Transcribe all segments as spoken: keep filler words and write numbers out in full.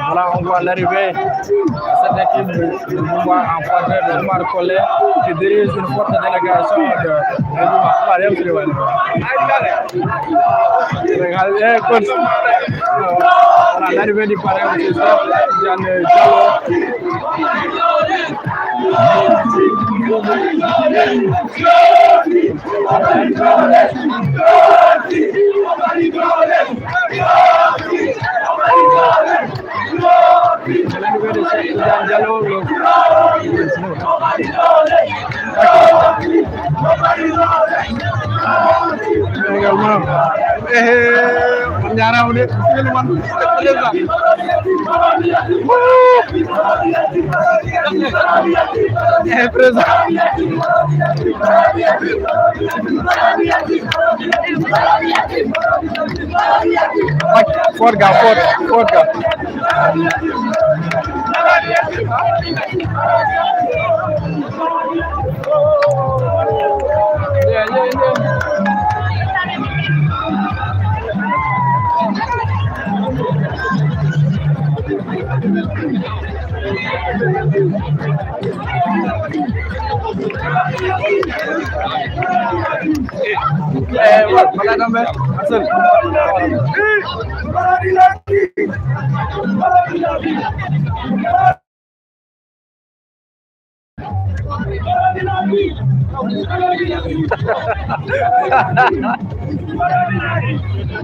Voilà, on voit l'arrivée de cette équipe de Boumba en faveur de Omar Collé qui dirige une forte délégation de, de Boumba. Voilà, l'arrivée du parrain, c'est ça, Jeanne Diallo. Également. Ehe, on njaaraama de. Ehe, président. Fort ga, fort, fort ga. Eh, voilà, voilà, non, mais, Hassan.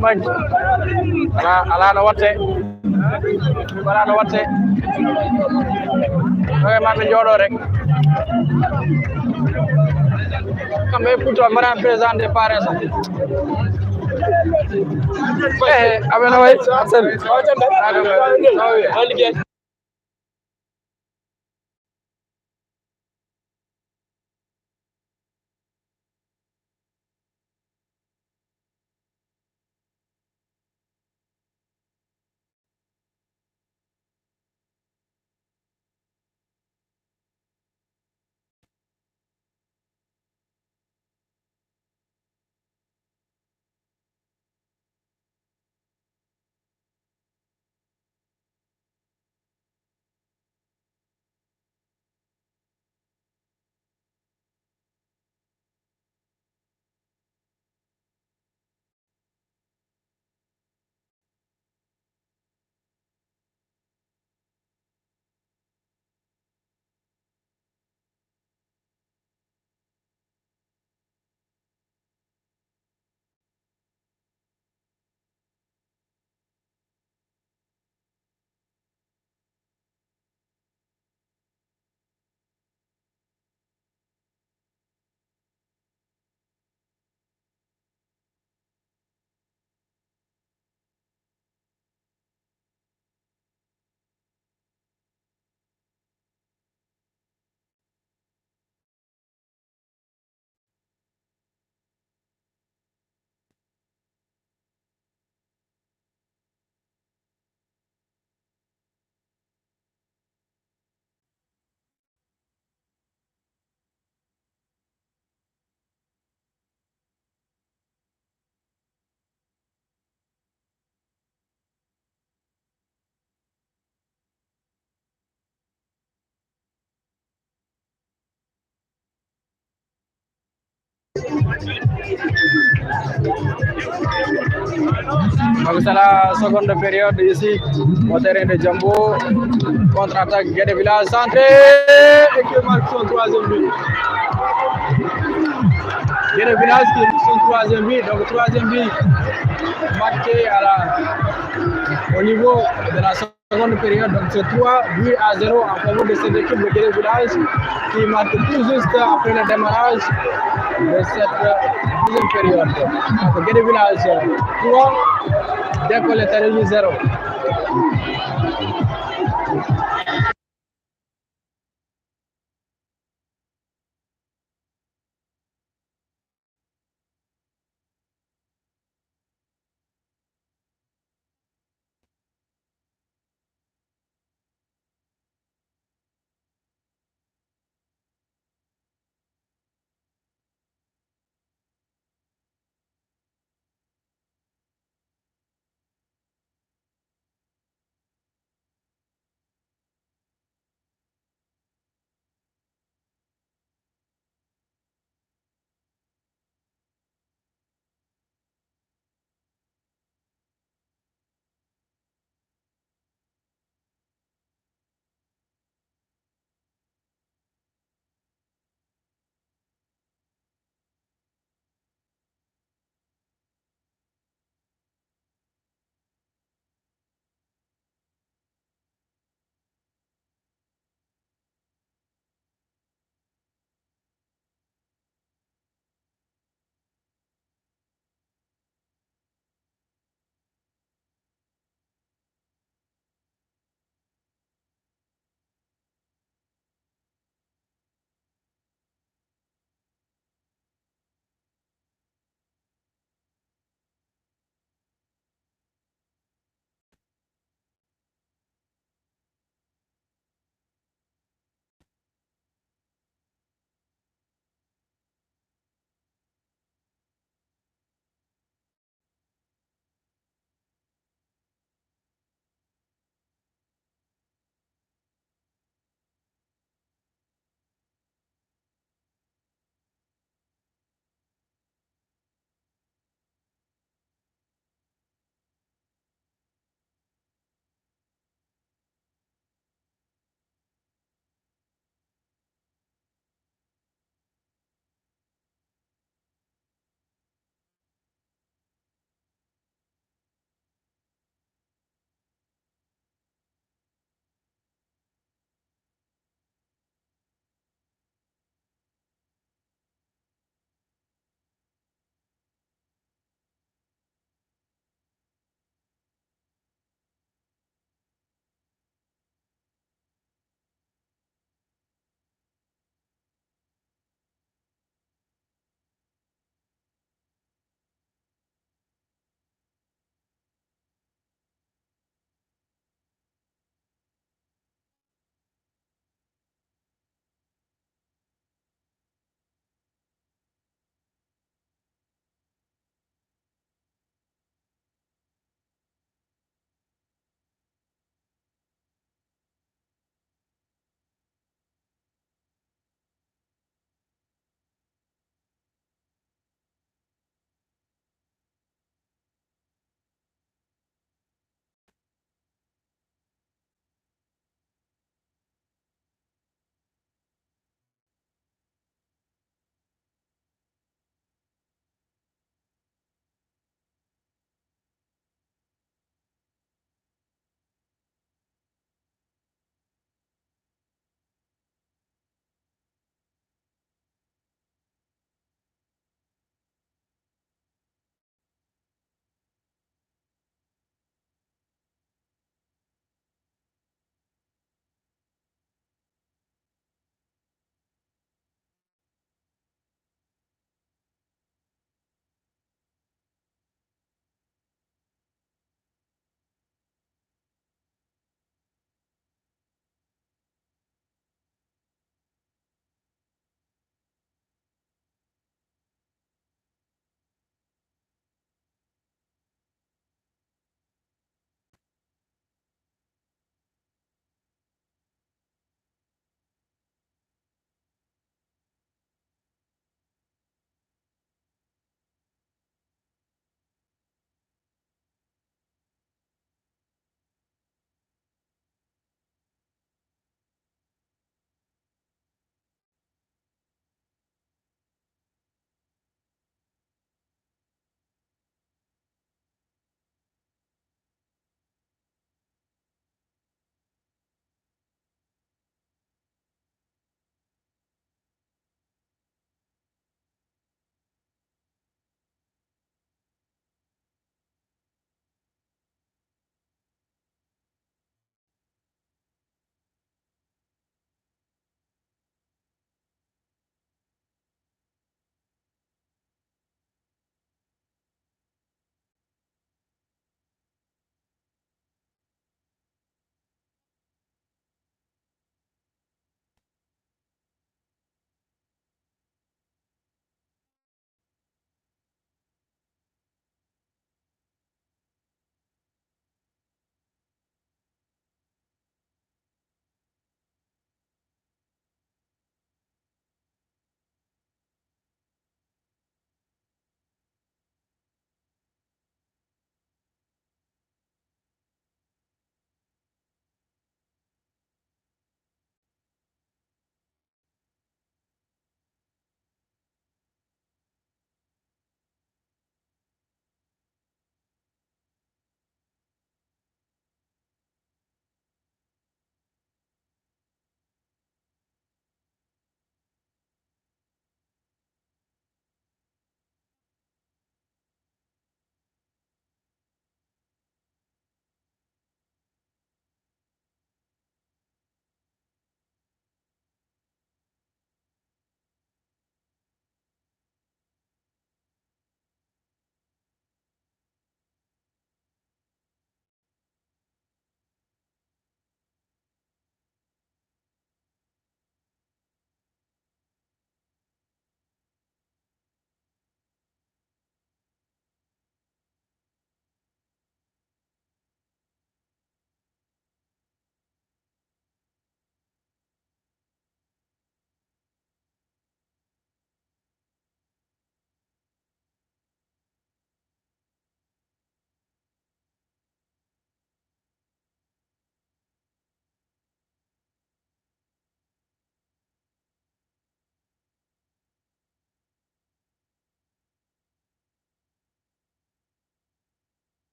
Manque. Ala, ala no watte. Ala no watte. Oye, ma ɓe jooɗo rek. Kamɓe puto mbaɗa présenté pare sa. Eh, aɓe no way. Sel. Donc c'est la seconde période ici au terrain de Jambo. Contre-attaque, Guédé Village centré et qui marque son troisième but. Guédé Village qui marque son troisième but. Donc troisième but marqué à la, au niveau de la seconde période. Donc c'est trois buts à zéro en faveur de cette équipe de Guédé Village qui marque tout juste après le démarrage de cette deuxième période. Donc Guédé Village trois, Décollé Terreuse zéro.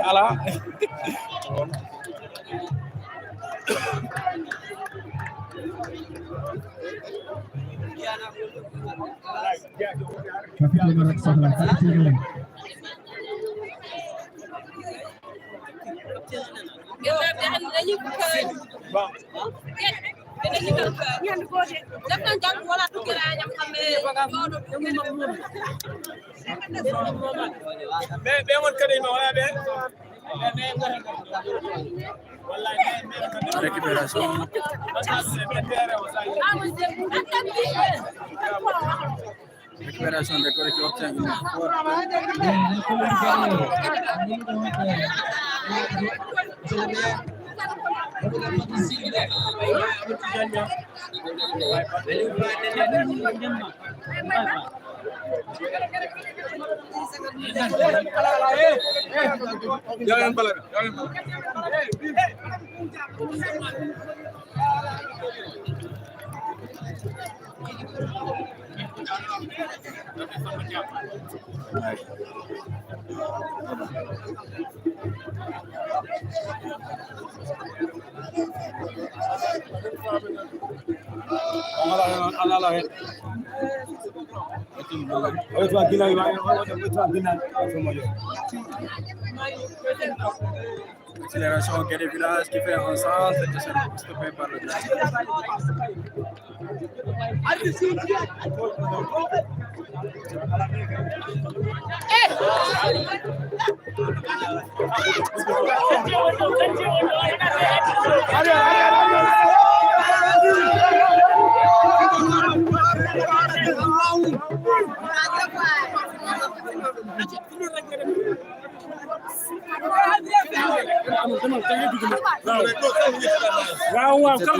Ala. Ɓe, ɓe won kadi ma wala ɓe. Récupération. Récupération de correction. On ala hen, on ala hen. Oto ginayi, oto ginayi. Accélération Guédé Village qui fait un centre et c'est stoppé par le gardien. Waaw, waaw, kam.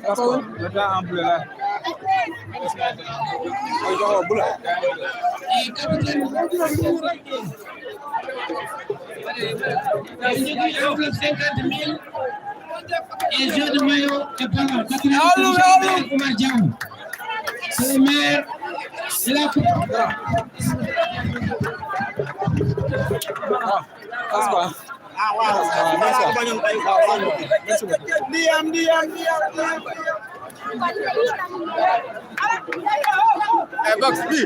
Parce que le gars en bleu là. Cinquante mille et jeu de maillot et ballon. Quatre-vingt-dix-neuf Omar Diaw. C'est le maire de la commune. Ndiyam, ndiyam, ndiyam, ndiyam. Eh, box bi.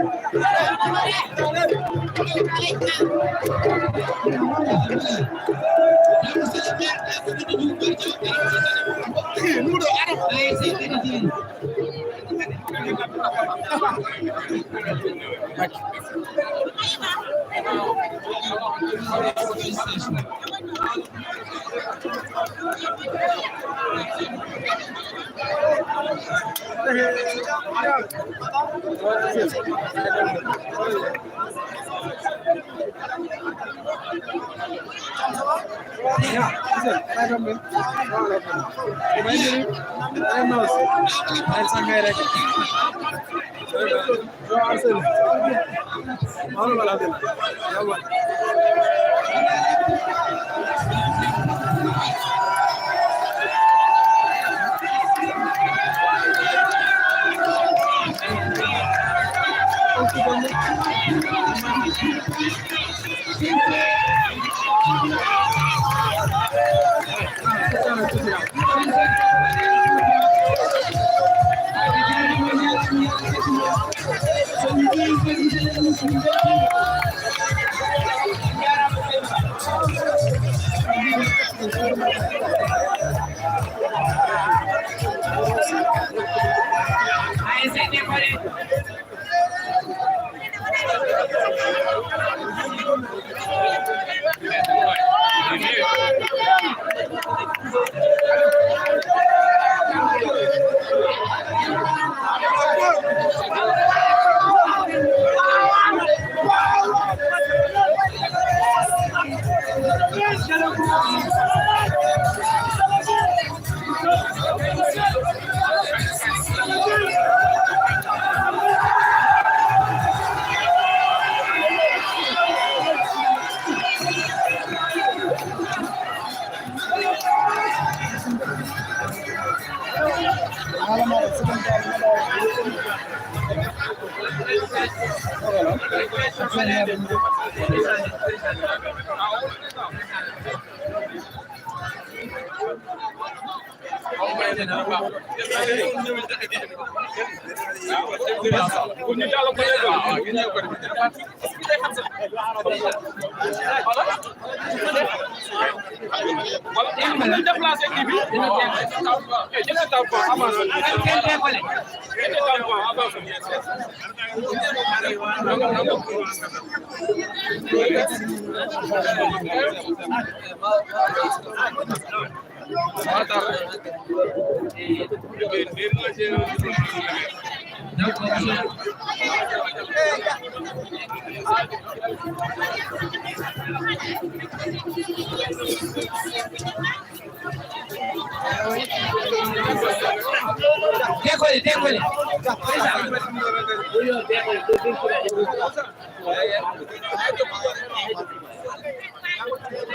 Décollez, décollez.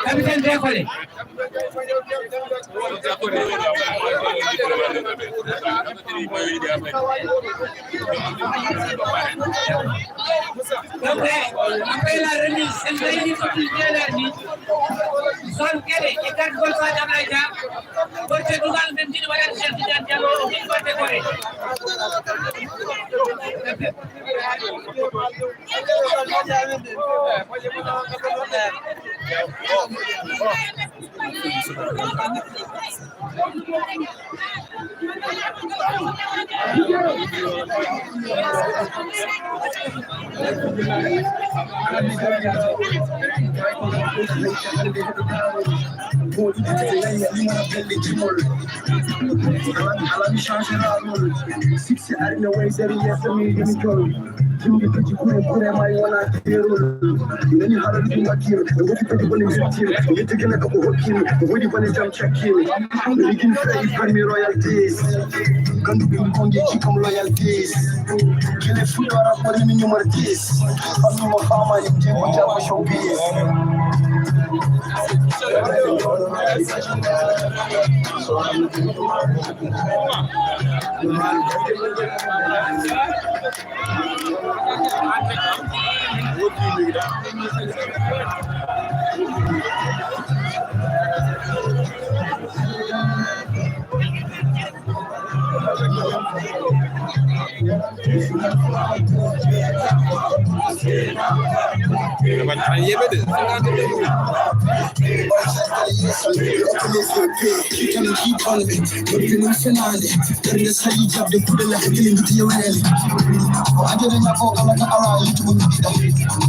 Capitaine, décollez. Donc, après la remise, c'est une réunion qui est là, ni. Zone Guédé, et quatre goals par Ablaye Dia. Porte dugal, même si le Cheikh Tidiane Diallo, il va décorer. Alami changera rôle. Succès ari no way zéro yes mi demi jol. Jimdi piji gure gure mai wona kero. Nani hala di makir. Ngati piji bone zitir. Yete gele ko hokin. Wodi bone jam chakin. Ligin fay parmi royalties. Gandu bin kongi chikam loyalties. Kile fudo ara pori mi numar dix. Anu mo fama yimje mo jabo showbiz.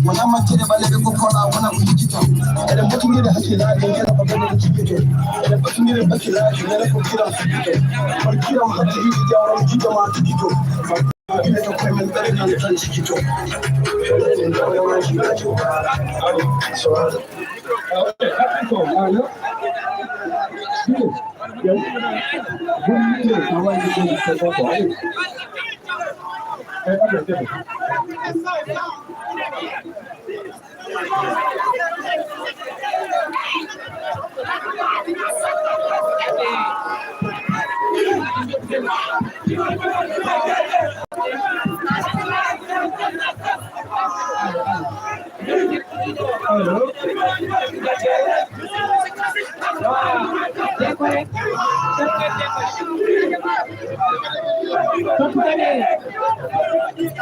Wona majjere ɓaleɓe ko kola wona ko yijjita. Eɗen batindiri hakkilaaji ngela ko ɓeɗen jikkito. Eɗen batindiri bakkilaaji ngela ko kiram sikkito. Kono kiram hakkiliiji jawram jiɗɗo ma tigi to. Ine to koye men ɓeɗe kan tan jikkito.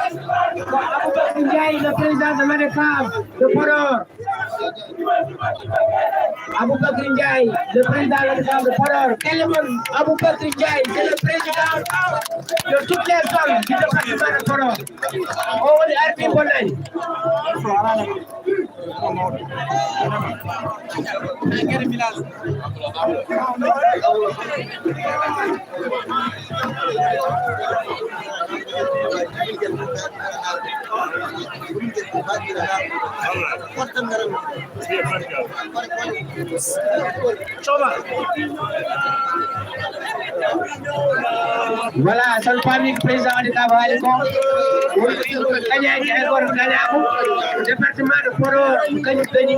Aboubacar Ndiaye, le président de l'ODCAV de Podor. Aboubacar Ndiaye, le président de l'ODCAV de Podor. Telemon Aboubacar Ndiaye, c'est le président de toutes les zones du département de Podor. O woni arti bonani. Voilà, ça nous permet que président de Cabo Haliko, gagnaki hay goto gagnako, département de Podor kañum dañi.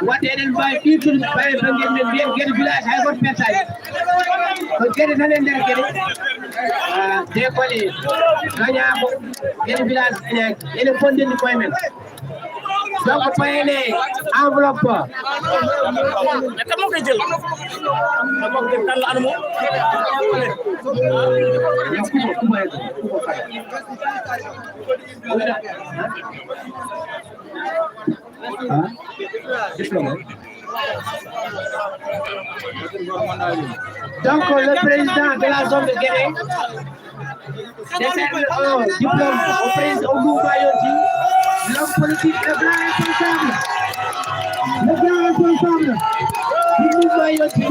Wadde eɗen mbawi ɗirtude ɓay banggue men mbiyen gueɗe village hay goto pertani. Ko gueɗe tan e nder gueɗe. Décollé gagnako, gueɗe village gagnaki. Ene fondini koye men. Donc payene enveloppe. Tamo ke jël. Tamo ke kan la anamo. Donc le président de la zone de Guédé décerne un diplôme au président, au mouvement Yonti, l'homme politique le grand responsable, le grand responsable du mouvement Yonti.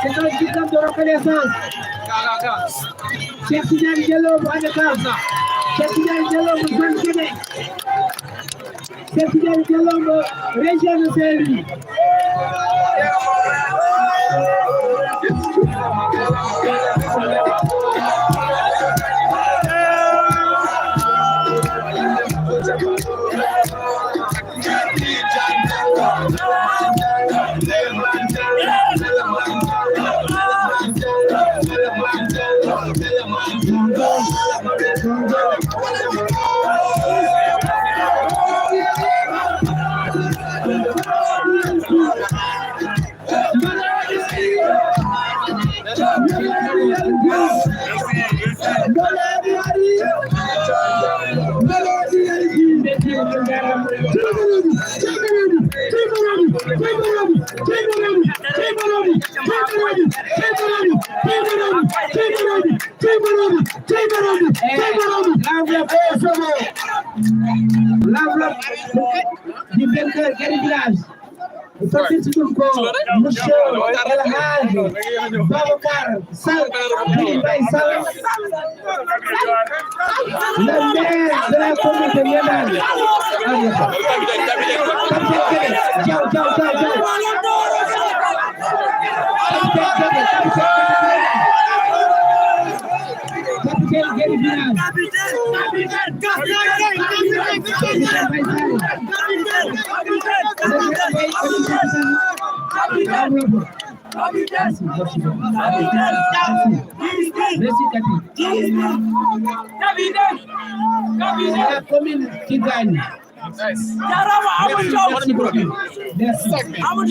C'est un diplôme de reconnaissance. Cheikh Tidiane Diallo bu Anakam. Cheikh Tidiane Diallo bu Zone Kébé. Cheikh Tidiane Diallo bu région de Saint-Louis. L'enveloppe du vainqueur Guédé Village. Ko firti ɗum ko Monsieur El Hadj Babacar Sall, Biri Mbaye Sall, le maire de la commune de Niadane. Capitaine Kébé, Diaw, Diaw, Diaw, Diaw. Capitaine Kébé, capitaine Kébé. Capitaine Guédé Village. Merci, merci, merci. Merci, Cathy. C'est la commune qui gagne. Jarama Amadou Diaw. Amadou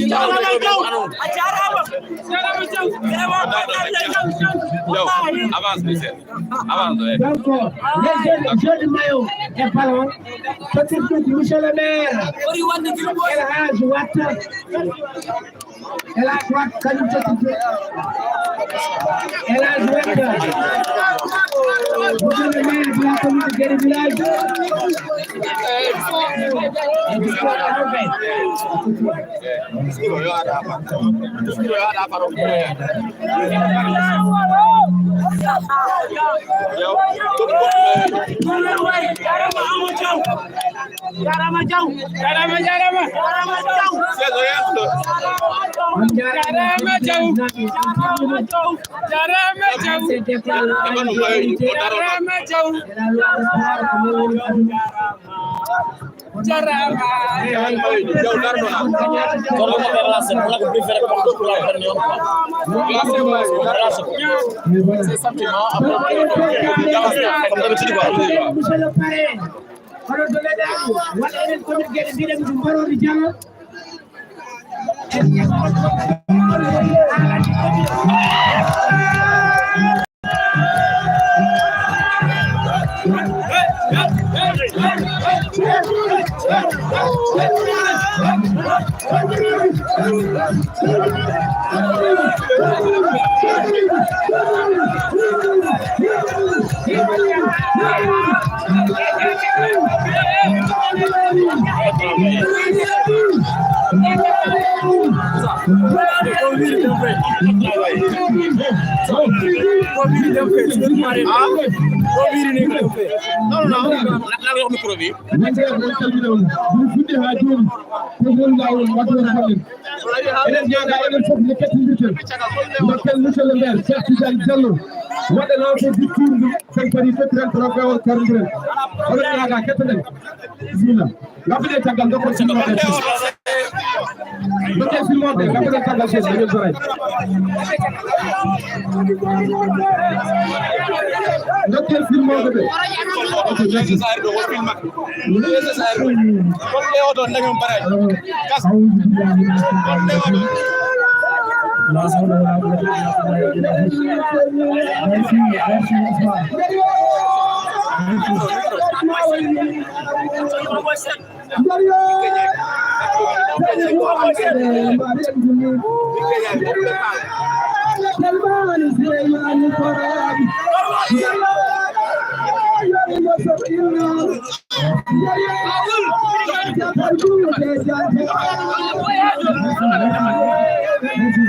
Diaw. Jarama Diaw. A jarama. Vraiment. Yo, avance, monsieur. Avance, ouais. Donc, les jeunes, jeux de maillot et ballon, peut-être que monsieur le maire, El Hadj Watta, El Hadj Watta, kañum tati. El Hadj Watta, monsieur le maire de la commune de Guédé Village. Jarama Diaw. Jarama, jarama. Jarama, jarama. Jarama Diaw. Jarama Diaw. Jarama Diaw. Jarama Diaw. Jarama Diaw. Jarama. Kono ko ɓe relation, wala ko ɓe fere ko ko la perni on. Relation. C'est sentiment après, comme d'habitude, quoi. Monsieur le parrain, hono doleɗaɗo waɗa enen komin gueɗe mbiɗen ko mbarodi jalo. Wonde on calmina on, ɗum fuɗɗi haa jooni, ko woni laawol wadde won gonɗen. Eɗen ñaaga enen fof no kettindirten. Dokken monsieur le maire, Cheikh Tidiane Diallo, waɗa lancé victoire ndu, sen pari fettiren trophée o, kardiren. Oɗon ñaaga kettoɗen. Bismillah. Ngabbinen caggal, dokken filmoɓe. Dokken filmoɓe, ngabbinen caggal, sen, dañen soray. Dokken filmoɓe ɓe. Ok, merci.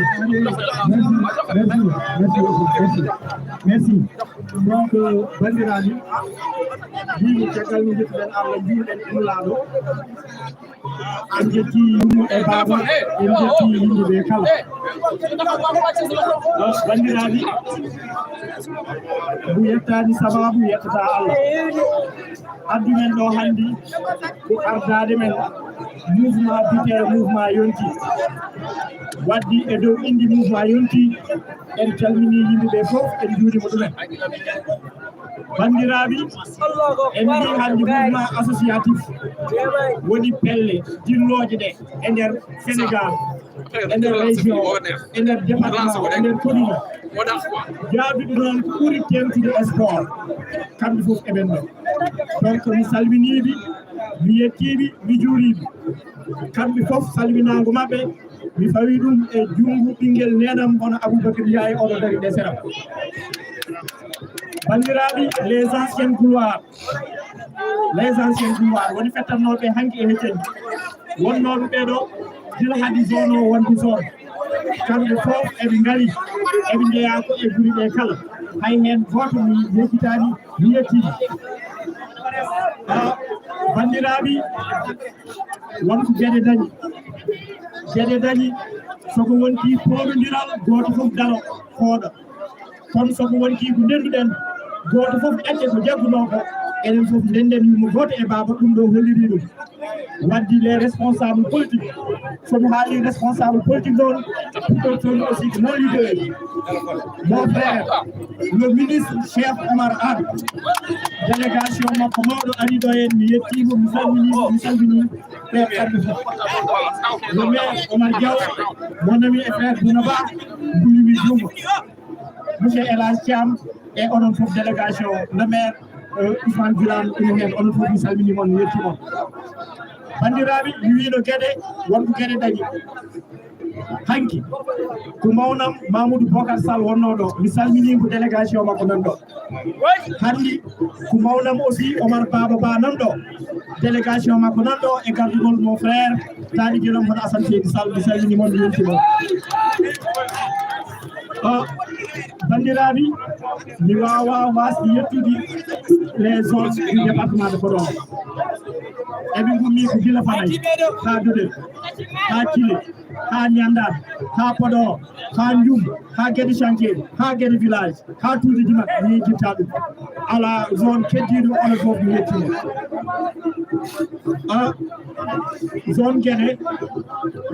Merci, merci, Ousmane. Merci. Merci. Donc, bandiraɓe, mbimi caggal nde njettuɗen Allah, njuurɗen e Nulaaɗo. En njetti yumma e baaba, en njetti yimɓe ɓe kala. Bandiraɓe, ngu yettani sababu, yettata Allah. Addumen ɗo hannde ko ardaade men mouvement biyetee mouvement yonti. Waddi e dow innde mouvement yonti, en calmini yimɓe ɓe fof, en njuurima ɗumen. Banndiraaɓe, en mbii hannde mouvement associatif woni pelle dillooje ɗe e nder Sénégal, e nder région, e nder département, e nder commune. Jaaduɗo noon ko ɓuri teeŋtude e sport. Kamɓe fof eɓen ɗo. Donc, mi salminiiɓe, mi yettiiɓe, mi juuriiɓe. Kamɓe fof, salminaango maɓɓe, mi fawi ɗum e junngo ɓinngel neenam, hono Aboubacry Ndiaye, oɗo dari ɗe sera. Banndiraaɓe, les anciens couloirs, les anciens couloirs, woni fettannooɓe hanki e hecceji. Wonnooɓe ɓee ɗo, gila hadi zone o wonde zone. Kamɓe fof eɓe ngari, eɓe njeyaa ko e guri ɗe kala. Hay heen gooto mi yejjitaani, mi yettiima. Ah, banndiraaɓe, won ko geɗe dañi. Geɗe dañi, so ko wonti pooɗondiral, gooto fof daro, fooɗa. Kono so ko wonti ko ndennduɗen, gooto fof ƴetta ko jaggunoo ko, enen fof ndennden yumma gooto e baaba, ɗum ɗo holliri ɗum. Waddi les responsables politiques. So mi haali responsable politique noon, puɗɗortoo aussi ko mon leader, mon frère, le ministre Cheikh Omar Anne. Délégation makko mawɗo ari ɗo en, mi yettiimo, mi salminiimo, mi salminii ɓe kamɓe fof. Le maire Omar Diaw, mon ami et frère Bouna Ba, mbulimi juumo. Monsieur El Hadj Thiam, e onon fof délégation, le maire, euh, Ousmane Birane, ina heen, onon fof mi salminii mon, mi yettii mon. Banndiraaɓe, mi wiino Gede, wonko Gede dañi. Hanki, ko mawnam Mamoudou Bocar Sall wonnoo ɗo, mi salminii ko délégation makko nan ɗo. Hanndi, ko mawnam aussi Omar Baba Ba nan ɗo, délégation makko nan ɗo e gardugol mon frère, taani gelam hono Assane Seydi Sall, mi salminii mon, mi yettii mon. Ah, banndiraaɓe, mi waawaa waasde yettude toutes les zones du département de Podor. Eɓe ngummii ko gila Fanay, haa Dodel, haa Cile, haa Ñanndaat, haa Podor, haa Njum, haa Gede Chantier, haa Gede Village, haa Tuuti Dimat, mi yejjittaa ɗum. Alaa zone keddiiɗo, onon fof mi yettii. Ah, zone Gede,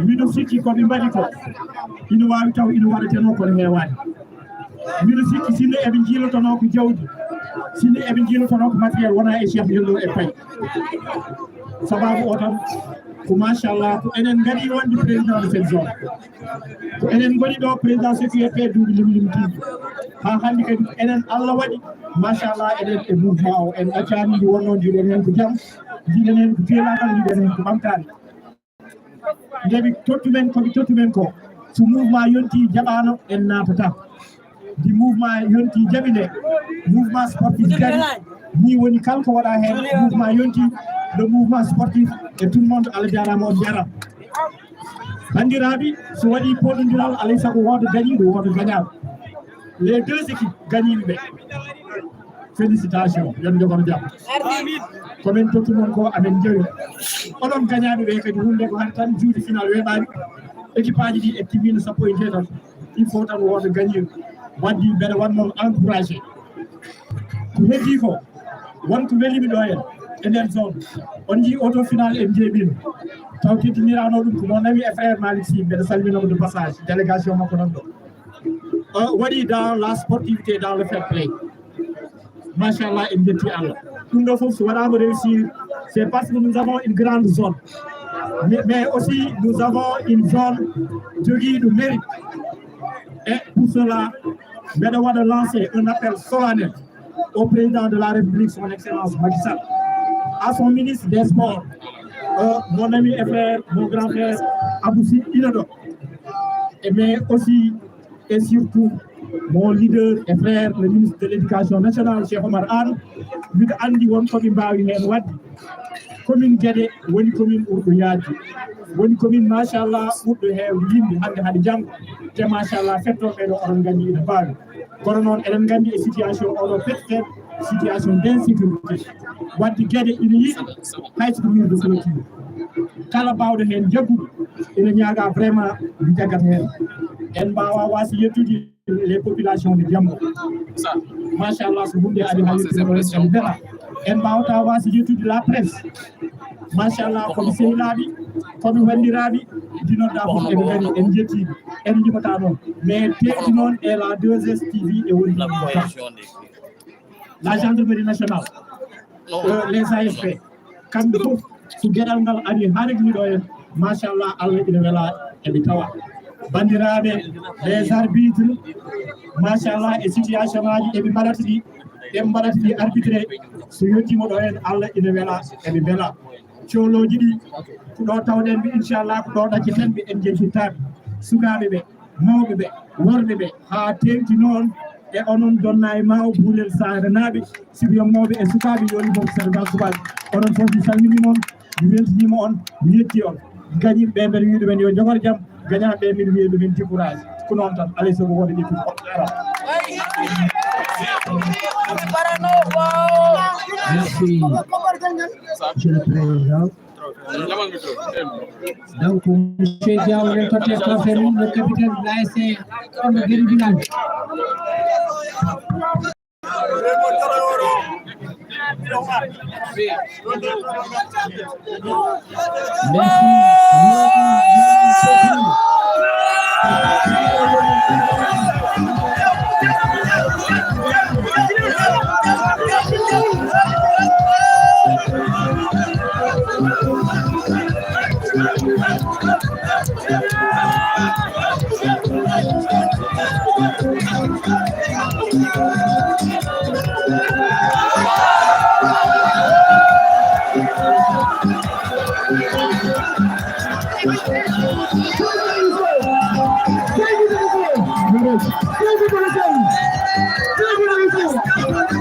miɗo sikki ko ɓe mbaɗi ko, ina waawi taw ina waɗatenoo kono heewaani. Miɗo sikki sinno eɓe njiilotonoo ko jawdi, sinno eɓe njiilotonoo ko matériel, wonaa e Cheikh Yollo e Paye. Sababu o tan ko machallah, ko enen ngari wonde président de cette zone. Ko enen ngoni ɗo président C Q F P duuɓi limlimtiiɗi. Haa hannde kadi ko enen Allah waɗi, machallah, eɗen e mouvement o. En ɗaccaani ndi wonnoo, njiɗen heen ko jam, njiɗen heen ko teelaagal, njiɗen heen ko ɓamtaare. Nde ɓe tottu men, ko ɓe tottu men ko, so mouvement yonti jaɓaano, en naatata. Ndi mouvement yonti jaɓi nde, mouvement sportif dari, ni woni kala ko waɗa heen, mouvement yonti, le mouvement sportif et tout le monde, Allah jaaraama, on njaaraama. Banndiraaɓe, so waɗi poɗondiral, alay sago wooda gañiiɗo, wooda gañaaɗo. Les deux équipes gañiiɓe ɓe. Félicitations, yo on njogor jam. Ko min tottu mon ko amen njawi. Oɗon gañaaɓe ɓe kadi, hunde ko hari tan, juuti final weeɓaani. Équipe aji ɗi e timmiino sappo e jeetati. Il faut tan wooda gañiiɗo. Waddi mbeɗa waɗ noon encouragé. Ko heddi ko, won ko welimi ɗo en, e nder zone. On njii auto final en njeeɓino. Taw teddiniraano ɗum ko mon ami e frère Malick Sy, mbeɗa salmina mo de passage, délégation makko nan ɗo. Euh, waɗi dans la sportivité, dans le fair play. Machallah, en njetti Allah. Ɗum ɗo fof so waɗaama réussir, c'est parce que nous avons une grande zone. Mais, mais aussi, nous avons une zone jogiiɗo mérite. Et pour cela, mbeɗa waɗa lancer un appel solennel au président de la République, son excellence Macky Sall, à son ministre des sports, euh, mon ami et frère, mon grand frère, Abou Sy Inodo. Et mais aussi et surtout mon leader et frère, le ministre de l'Éducation nationale, Cheikh Omar Anne. Mbiɗo anndi won ko ɓe mbaawi heen waɗde. Commune Guédé woni commune ɓurɗo yaajde, woni commune, machallah, ɓurɗo heewde yimɓe hannde hade janngo, te machallah, fettorɓe ɗo oɗon nganndi ina mbaawi. Kono noon, eɗen nganndi e situation oɗo pette, situation d'insécurité, wadde Guédé ina yiɗi hay so ko mur de clôture. Kala baawɗo heen jaggude, ina ñaagaa vraiment nde jaggata heen. En mbaawaa waasde yettude les populations de Diambo. Machallah, so hunde ari haalirde ɗo en mbela. En mbaawata waasde yettude la presse. Machallah, ko ɓe sehilaaɓe, ko ɓe wanndiraaɓe, ndi noddaa fof eɓe ngari, en njettii ɓe, en njiɓataa noon. Mais teeŋti noon e la deux S T V e woni la gendarmerie nationale, euh, les A S P, kamɓe fof, so geɗal ngal ari haa regni ɗo en, machallah, Allah ina wela eɓe tawa. Banndiraaɓe, les arbitres, machallah, e situation aji eɓe mbaɗata ɗi, eɓe mbaɗata ɗi arbitré, so yettiima ɗo en, Allah ina wela eɓe mbela. Coolooji ɗi, ko ɗo tawɗen ɓe, inchallah, ko ɗo ɗacceten ɓe, en njettitaɓe. Sukaaɓe ɓe, mawɓe ɓe, worɓe ɓe, haa teeŋti noon e onon Donna e Maawo, Buulel Saaranaaɓe, sibiyon mawɓe e sukaaɓe, yo liɓon ko Senegal sukaaɓe. Onon fof mi salminii mon, mi weltiniima on, mi yettii on. Gañiiɓe ɓe, mbeɗa wiya ɗumen yo njogor jam, gañaaɓe ɓe, mbiɗa wiya ɗumen décourage. Ko noon tan, alay sago wooda ƴettude. Merci, Monsieur le Président. Donc, Monsieur Diaw, le capitaine de l'A S C, comme Guédé Village.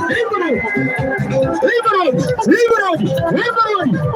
Liberate! Liberate! Liberate! Liberate!